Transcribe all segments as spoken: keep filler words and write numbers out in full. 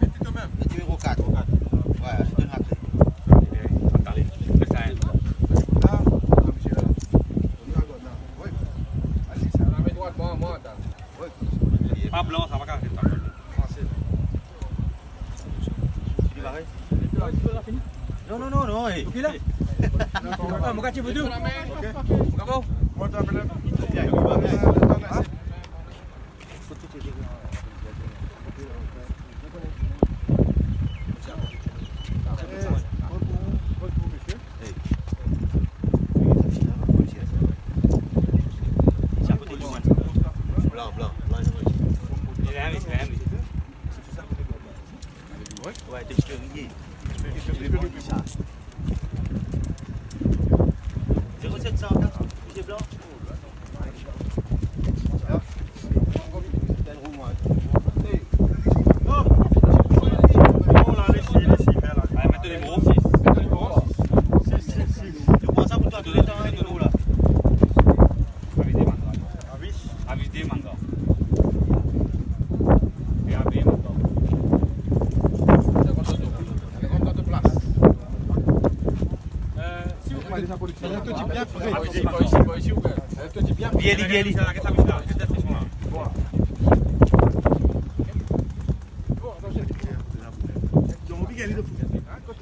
Petit quand même. Le numéro quatre. Quatre. Ouais, je donne la clé. Allez, allez. Reste à elle. Là, là, monsieur, là. On y va, là. Oui. Allez, ça. La main droite, moi, moi, attends. Oui. Pa blan, sa pa kapav. Français. Non, non, non, non, eh. Ok, la. Ah, mon gars, tu veux deux ? Ok. Bravo. Moi, tu appelles. Blan, blan, blan. Ouais, t'es expérimenté. Zéro sept cent quatre, rouge et blanc. Allez, mets ton numéro. Six, six, six. Je prends ça pour toi, tout le temps, hein, numéro là. Avis. Avis de mandat. Pe abe mandat. Euh, si vous voulez. Bien, bien, bien.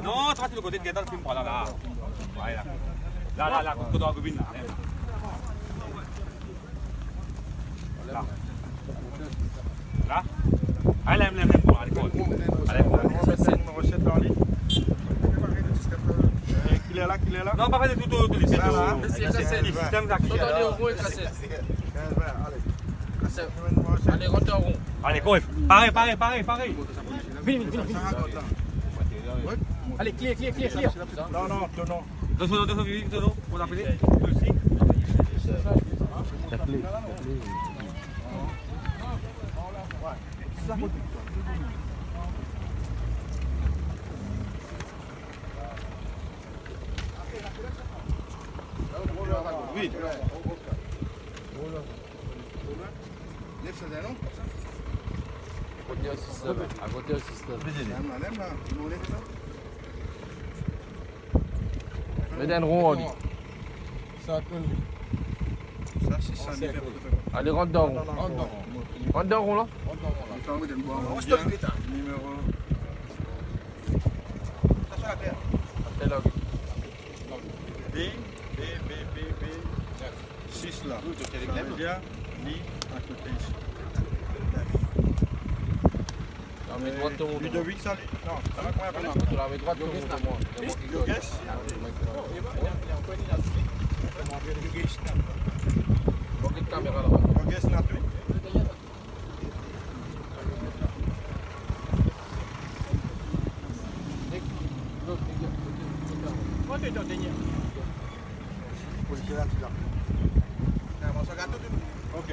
Non, tranquille, le côté de Guetta, le film, voilà, là. Voilà. Là, là, là, côté de la bobine, là. La. La. Allez, allez, allez, bon, allez, bon. Allez, bon. Numéro sept, là, allez. Ki ler la, ki ler la? Non, pa fer tou, tou, tou, tou, tou. Sa, la, hein? Système, sa, ki ler la. Allez, rant an ron. Allez, go. Pare, pare, pare, pare. Vini, vini, vini, vini. Allez, clear, clear, clear, clear. Non, non, non, non. Dousman, dousman, vini, dousman. Pou apele. Osi. Oui. Nef, sa, non? Akote osi, sa, akote osi, sa. Mem la, mem la. Nou leve sa. Met enn ron ar li. Sa, tonn li. Sa, se sa, li fer. Ale, rant dan ron. Rant dan ron. Rant dan ron, la. Rant dan ron, la. Nimero. Sa, se la kle. Apre, la, wi. B, B, B, B, B. Sis la. Sa vedir li akote isi. Lame drwat to mont. Ludovic, sa li. Non, sa va, kouma apel? To lame drwat to mont, mwa. Yogesh. Yogesh. Bon, get kamera laba. Yogesh, la, wi. Polisie la, ti la. Ok.